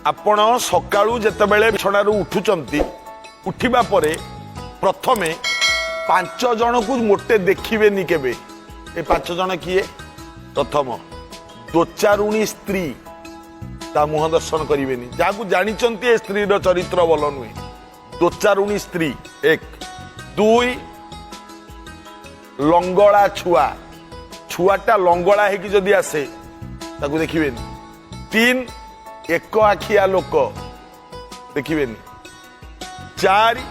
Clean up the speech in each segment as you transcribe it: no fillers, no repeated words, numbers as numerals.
ଆପଣ ସକାଳୁ ଯେତେବେଳେ ବିଛଣାରୁ ଉଠୁଛନ୍ତି, ଉଠିବା ପରେ ପ୍ରଥମେ ପାଞ୍ଚ ଜଣକୁ ମୋଟେ ଦେଖିବେନି କେବେ। ଏ ପାଞ୍ଚ ଜଣ କିଏ? ପ୍ରଥମ, ଦୋଚାରୁଣୀ ସ୍ତ୍ରୀ, ତା ମୁହଁ ଦର୍ଶନ କରିବେନି। ଯାହାକୁ ଜାଣିଛନ୍ତି ଏ ସ୍ତ୍ରୀର ଚରିତ୍ର ଭଲ ନୁହେଁ, ଦୋଚାରୁଣୀ ସ୍ତ୍ରୀ ଏକ। ଦୁଇ, ଲଙ୍ଗଳା ଛୁଆ, ଛୁଆଟା ଲଙ୍ଗଳା ହେଇକି ଯଦି ଆସେ ତାକୁ ଦେଖିବେନି। ତିନି, ଏକ ଆଖିଆ ଲୋକ ଦେଖିବେନି। ଚାରି,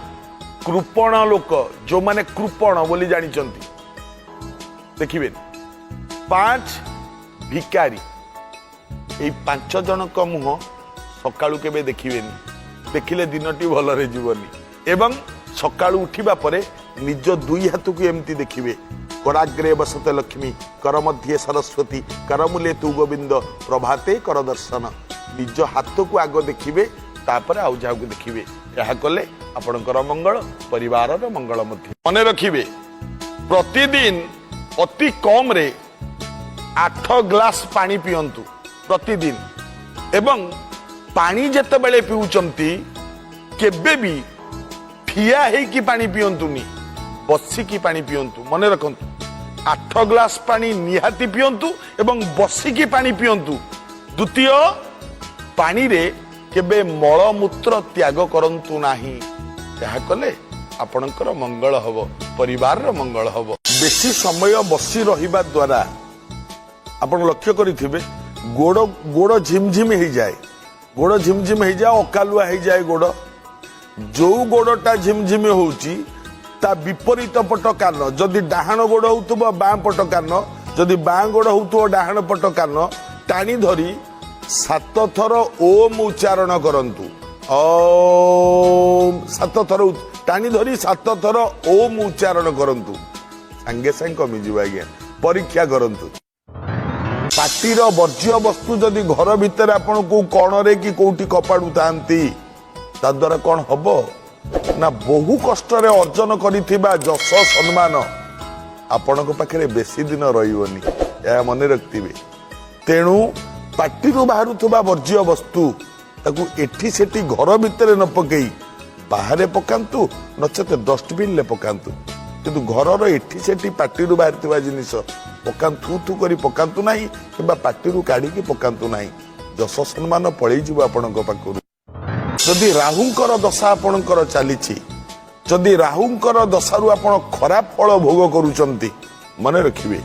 କୃପଣ ଲୋକ, ଯୋଉମାନେ କୃପଣ ବୋଲି ଜାଣିଛନ୍ତି ଦେଖିବେନି। ପାଞ୍ଚ, ଭିକାରୀ। ଏଇ ପାଞ୍ଚ ଜଣଙ୍କ ମୁହଁ ସକାଳୁ କେବେ ଦେଖିବେନି, ଦେଖିଲେ ଦିନଟି ଭଲରେ ଯିବନି। ଏବଂ ସକାଳୁ ଉଠିବା ପରେ ନିଜ ଦୁଇ ହାତକୁ ଏମିତି ଦେଖିବେ। କରାଗ୍ରେ ବସତେ ଲକ୍ଷ୍ମୀ, କର ମଧ୍ୟେ ସରସ୍ୱତୀ, କରମୂଲେ ତୁ ଗୋବିନ୍ଦ, ପ୍ରଭାତେ କର ଦର୍ଶନ। ନିଜ ହାତକୁ ଆଗ ଦେଖିବେ, ତାପରେ ଆଉ ଯାହାକୁ ଦେଖିବେ। ଏହା କଲେ ଆପଣଙ୍କର ମଙ୍ଗଳ, ପରିବାରର ମଙ୍ଗଳ ମଧ୍ୟ। ମନେ ରଖିବେ, ପ୍ରତିଦିନ ଅତି କମରେ 8 ଗ୍ଲାସ ପାଣି ପିଅନ୍ତୁ ପ୍ରତିଦିନ। ଏବଂ ପାଣି ଯେତେବେଳେ ପିଉଛନ୍ତି, କେବେ ବି ଠିଆ ହେଇକି ପାଣି ପିଅନ୍ତୁନି, ବସିକି ପାଣି ପିଅନ୍ତୁ। ମନେ ରଖନ୍ତୁ, 8 ଗ୍ଲାସ ପାଣି ନିହାତି ପିଅନ୍ତୁ ଏବଂ ବସିକି ପାଣି ପିଅନ୍ତୁ। ଦ୍ୱିତୀୟ, ପାଣିରେ କେବେ ମଳମୂତ୍ର ତ୍ୟାଗ କରନ୍ତୁ ନାହିଁ। ଏହା କଲେ ଆପଣଙ୍କର ମଙ୍ଗଳ ହବ, ପରିବାରର ମଙ୍ଗଳ ହବ। ବେଶୀ ସମୟ ବସି ରହିବା ଦ୍ୱାରା ଆପଣ ଲକ୍ଷ୍ୟ କରିଥିବେ, ଗୋଡ଼ ଝିମଝିମ ହେଇଯାଏ, ଗୋଡ଼ ଝିମଝିମ ହେଇଯାଏ, ଅକାଲୁଆ ହେଇଯାଏ ଗୋଡ଼। ଯୋଉ ଗୋଡ଼ଟା ଝିମଝିମ ହଉଛି, ତା ବିପରୀତ ପଟ କାନ, ଯଦି ଡାହାଣ ଗୋଡ଼ ହଉଥିବ ବାଁ ପଟ କାନ, ଯଦି ବାଁ ଗୋଡ଼ ହଉଥିବ ଡାହାଣ ପଟ କାନ ଟାଣି ଧରି ସାତ ଥର ଓମ୍ ଉଚ୍ଚାରଣ କରନ୍ତୁ। ଓମ୍ ସାତ ଥର ଟାଣି ଧରି ସାତ ଥର ଓମ୍ ଉଚ୍ଚାରଣ କରନ୍ତୁ, ସାଙ୍ଗେ ସାଙ୍ଗେ କମିଯିବ ଆଜ୍ଞା। ପରୀକ୍ଷା କରନ୍ତୁ। ପାଟିର ବର୍ଜ୍ୟ ବସ୍ତୁ ଯଦି ଘର ଭିତରେ ଆପଣ କୋଉ କଣରେ କି କୋଉଠି କପାଡୁଥାନ୍ତି, ତା ଦ୍ୱାରା କଣ ହବ ନା, ବହୁ କଷ୍ଟରେ ଅର୍ଜନ କରିଥିବା ଯଶ ସମ୍ମାନ ଆପଣଙ୍କ ପାଖରେ ବେଶୀ ଦିନ ରହିବନି, ଏହା ମନେ ରଖିଥିବେ। ତେଣୁ ପାଟିରୁ ବାହାରୁଥିବା ବର୍ଜ୍ୟ ବସ୍ତୁ ତାକୁ ଏଠି ସେଠି ଘର ଭିତରେ ନ ପକେଇ ବାହାରେ ପକାନ୍ତୁ, ନଚେତ ଡଷ୍ଟବିନରେ ପକାନ୍ତୁ। କିନ୍ତୁ ଘରର ଏଠି ସେଠି ପାଟିରୁ ବାହାରିଥିବା ଜିନିଷ ପକାନ୍ତୁ, ଥୁ ଥୁ କରି ପକାନ୍ତୁ ନାହିଁ କିମ୍ବା ପାଟିରୁ କାଢିକି ପକାନ୍ତୁ ନାହିଁ। ଯଶ ସମ୍ମାନ ପଳେଇଯିବ ଆପଣଙ୍କ ପାଖରୁ। ଯଦି ରାହୁଙ୍କର ଦଶା ଆପଣଙ୍କର ଚାଲିଛି, ଯଦି ରାହୁଙ୍କର ଦଶାରୁ ଆପଣ ଖରାପ ଫଳ ଭୋଗ କରୁଛନ୍ତି, ମନେ ରଖିବେ,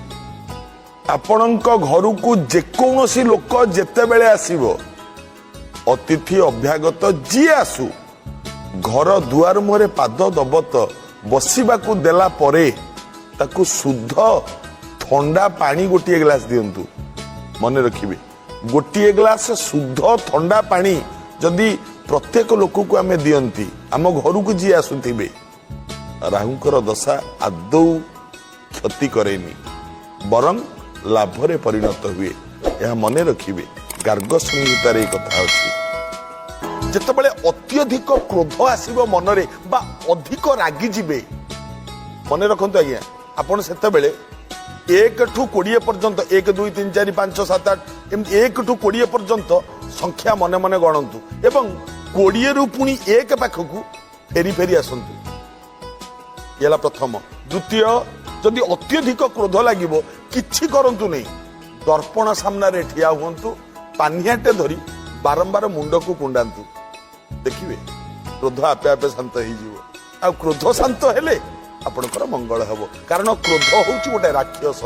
ଆପଣଙ୍କ ଘରକୁ ଯେକୌଣସି ଲୋକ ଯେତେବେଳେ ଆସିବ, ଅତିଥି ଅଭ୍ୟାଗତ ଯିଏ ଆସୁ, ଘର ଦୁଆର ମୁହଁରେ ପାଦ ଦବ ତ ବସିବାକୁ ଦେଲା ପରେ ତାକୁ ଶୁଦ୍ଧ ଥଣ୍ଡା ପାଣି ଗୋଟିଏ ଗ୍ଲାସ ଦିଅନ୍ତୁ। ମନେ ରଖିବେ, ଗୋଟିଏ ଗ୍ଲାସ ଶୁଦ୍ଧ ଥଣ୍ଡା ପାଣି ଯଦି ପ୍ରତ୍ୟେକ ଲୋକକୁ ଆମେ ଦିଅନ୍ତି, ଆମ ଘରକୁ ଯିଏ ଆସୁଥିବେ, ରାହୁଙ୍କର ଦଶା ଆଦୌ କ୍ଷତି କରେନି, ବରଂ ଲାଭରେ ପରିଣତ ହୁଏ। ଏହା ମନେ ରଖିବେ। ଗାର୍ଗ ସଂହିତାରେ ଏ କଥା ଅଛି। ଯେତେବେଳେ ଅତ୍ୟଧିକ କ୍ରୋଧ ଆସିବ ମନରେ ବା ଅଧିକ ରାଗିଯିବେ, ମନେ ରଖନ୍ତୁ ଆଜ୍ଞା, ଆପଣ ସେତେବେଳେ 1ଠୁ 20 ପର୍ଯ୍ୟନ୍ତ, 1, 2, 3, 4, 5, 6, 7, 8, ଏମିତି 1ଠୁ 20 ପର୍ଯ୍ୟନ୍ତ ସଂଖ୍ୟା ମନେ ମନେ ଗଣନ୍ତୁ ଏବଂ 20ରୁ ପୁଣି 1 ପାଖକୁ ଫେରି ଫେରି ଆସନ୍ତୁ। ଇଏ ହେଲା ପ୍ରଥମ। ଦ୍ୱିତୀୟ, ଯଦି ଅତ୍ୟଧିକ କ୍ରୋଧ ଲାଗିବ, କିଛି କରନ୍ତୁ ନାହିଁ, ଦର୍ପଣ ସାମ୍ନାରେ ଠିଆ ହୁଅନ୍ତୁ, ପାନିଆଟେ ଧରି ବାରମ୍ବାର ମୁଣ୍ଡକୁ କୁଣ୍ଡାନ୍ତୁ। ଦେଖିବେ, କ୍ରୋଧ ଆପେ ଆପେ ଶାନ୍ତ ହେଇଯିବ। ଆଉ କ୍ରୋଧ ଶାନ୍ତ ହେଲେ ଆପଣଙ୍କର ମଙ୍ଗଳ ହେବ। କାରଣ କ୍ରୋଧ ହଉଛି ଗୋଟେ ରାକ୍ଷସ।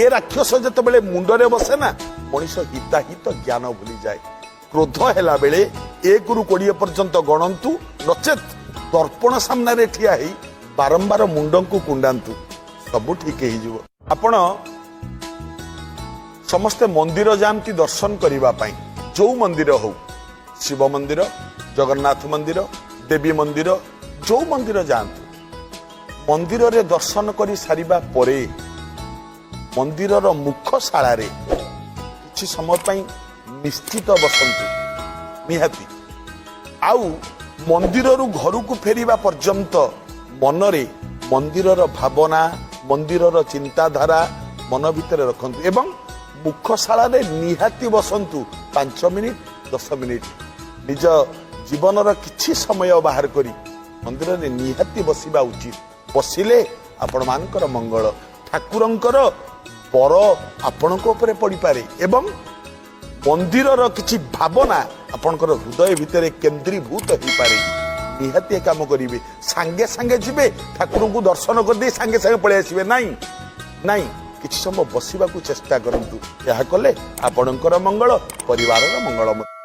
ଏ ରାକ୍ଷସ ଯେତେବେଳେ ମୁଣ୍ଡରେ ବସେ ନା, ମଣିଷ ହିତାହିତ ଜ୍ଞାନ ଭୁଲିଯାଏ। କ୍ରୋଧ ହେଲା ବେଳେ 1ରୁ 20 ପର୍ଯ୍ୟନ୍ତ ଗଣନ୍ତୁ, ନଚେତ ଦର୍ପଣ ସାମ୍ନାରେ ଠିଆ ହେଇ ବାରମ୍ବାର ମୁଣ୍ଡକୁ କୁଣ୍ଡାନ୍ତୁ, ସବୁ ଠିକ ହେଇଯିବ। ଆପଣ ସମସ୍ତେ ମନ୍ଦିର ଯାଆନ୍ତି ଦର୍ଶନ କରିବା ପାଇଁ। ଯୋଉ ମନ୍ଦିର ହଉ, ଶିବ ମନ୍ଦିର, ଜଗନ୍ନାଥ ମନ୍ଦିର, ଦେବୀ ମନ୍ଦିର, ଯୋଉ ମନ୍ଦିର ଯାଆନ୍ତୁ, ମନ୍ଦିରରେ ଦର୍ଶନ କରି ସାରିବା ପରେ ମନ୍ଦିରର ମୁଖଶାଳାରେ କିଛି ସମୟ ପାଇଁ ନିଶ୍ଚିତ ବସନ୍ତୁ ନିହାତି। ଆଉ ମନ୍ଦିରରୁ ଘରକୁ ଫେରିବା ପର୍ଯ୍ୟନ୍ତ ମନରେ ମନ୍ଦିରର ଭାବନା, ମନ୍ଦିରର ଚିନ୍ତାଧାରା ମନ ଭିତରେ ରଖନ୍ତୁ ଏବଂ ମୁଖଶାଳାରେ ନିହାତି ବସନ୍ତୁ 5 ମିନିଟ୍, 10 ମିନିଟ୍। ନିଜ ଜୀବନର କିଛି ସମୟ ବାହାର କରି ମନ୍ଦିରରେ ନିହାତି ବସିବା ଉଚିତ। ବସିଲେ ଆପଣମାନଙ୍କର ମଙ୍ଗଳ, ଠାକୁରଙ୍କର ପର ଆପଣଙ୍କ ଉପରେ ପଡ଼ିପାରେ ଏବଂ ମନ୍ଦିରର କିଛି ଭାବନା ଆପଣଙ୍କର ହୃଦୟ ଭିତରେ କେନ୍ଦ୍ରୀଭୂତ ହେଇପାରେ। ନିହାତି ଏ କାମ କରିବେ। ସାଙ୍ଗେ ସାଙ୍ଗେ ଯିବେ, ଠାକୁରଙ୍କୁ ଦର୍ଶନ କରିଦେଇ ସାଙ୍ଗେ ସାଙ୍ଗେ ପଳେଇ ଆସିବେ, ନାଇଁ ନାଇଁ, କିଛି ସମୟ ବସିବାକୁ ଚେଷ୍ଟା କରନ୍ତୁ। ଏହା କଲେ ଆପଣଙ୍କର ମଙ୍ଗଳ, ପରିବାରର ମଙ୍ଗଳ।